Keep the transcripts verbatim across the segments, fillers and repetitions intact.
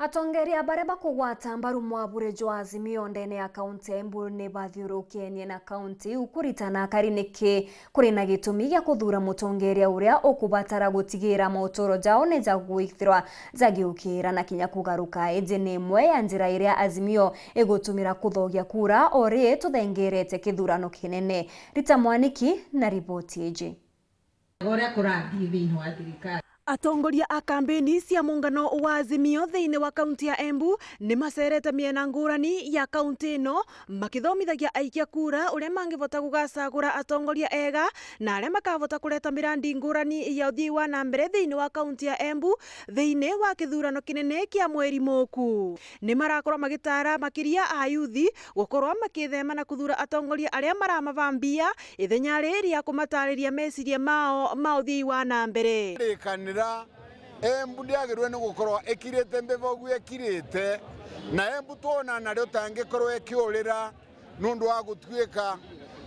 Atongeria baria bakugwata mbaru mwabure jwa Azimio ndene ya kaunti ya Embu ni bathiurukenie na kaunti iu kuritana akari niki kuri na gitumi gia kuthuura mutongeria uria ukubatara gutigira mauturo jao ni jagwithirwa jagiukira na kinya kugaruka. Iji ni imwe ya njira iria Azimio igutumira kuthogia kura o ri tuthengerete kithurano kinene. Rita Mwaniki na riboti iji. Uria kurathii thiini wa thirikari. Atongoria a kambeni cia muungano wa Azimio thiini wa kaunti ya Embu ni macerete miena ngurani ya kaunti ino, makithomithagia aikia kura uria mangivota kugacagura atongoria ega na aria makavota kureta mirandi ngurani ya uthii wa na mbere thiini wa kaunti ya Embu thiini wa kithurano kinene kia mweri muku. Ni marakorwa magitaara makiria ayuthi gukorwa makithema na kuthuura atongoria aria maramabambia ithenya riri ria kumataariria meciria mao ma uthii wa na mbere. Rikanira, Embu ndiagirwe ni gukorwa ikirite mbibogu ikirite, na Embu twona nario tangikorwa ikiurira nundu wa gutuika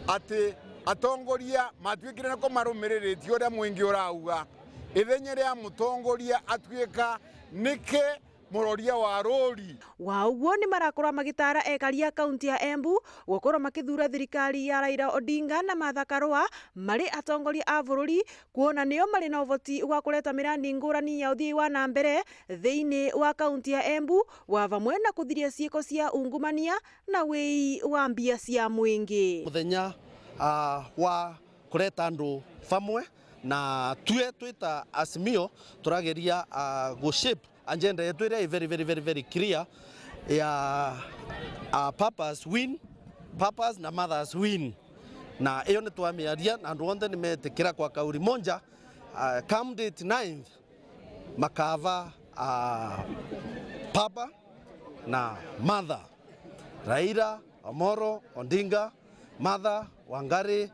ati atongoria matuikire nako marumiriritie uria mwingi urauga. Ithenya ria mutongoria atuika niki muroria wa rori. Wa uguo, ni marakorwa magitaara ekari a kaunti ya Embu gukorwa makithuura thirikari ya Raila Odinga na Martha Karua mari atongoria a bururi, kwona nio mari na uvoti wa kureta mirandi ngurani ya uthii wa na mbere thiini wa kaunti ya Embu, wa vamwe na kuthiria ciiko cia ungumania na wii wa mbia cia mwingi. Muthenya, ah, wa kureta andu vamwe, na tue twita Azimio turageria, ah, gu shape agenda yetu iria i very, very, very, very clear ya, ah, papas win, papas na mothers win, na iyo ni twamiaria na andu onthe ni metikira kwa kauli moja, ah, come date ninth makava, ah, papa na mother, Raila Amolo Odinga, Martha Wangari,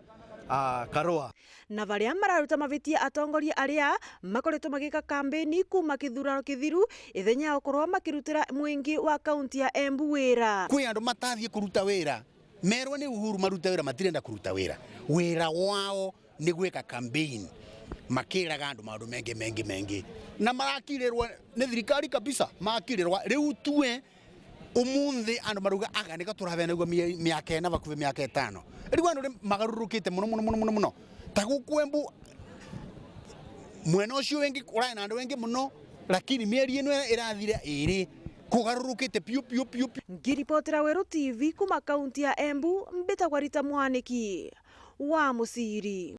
ah, Karua. Na baria mararuta mavitia atongoria aria makoretwo magika kambeni kuuma kithurano kithiru, ithenya ya gukorwa makirutira mwingi wa kaunti ya Embu wira. Kwi andu matathii kuruta wira, merwa ni Uhuru marute wira, matirenda kuruta wira. Wira wao ni gwika campaign, makiraga andu maundu mengi, mengi, mengi. Na marakirirwa ni thirikari kabisa, makirirwa. Riu tue umunthi andu marauga, "Aga, nika turabenagua mia-, miaka ina, bakuvi miaka itano." Riu andu ni magarurukite muno, muno, muno, muno, muno. Ta guku Embu, mwena ucio wingi, urari na andu engi muno, lakini mieri ino irathira iri, kugarurukite piu, piu, piu, piu. Ngiripotera Weru T V kuuma kaunti ya Embu, mbitagwa Rita Mwaniki wa Muciri.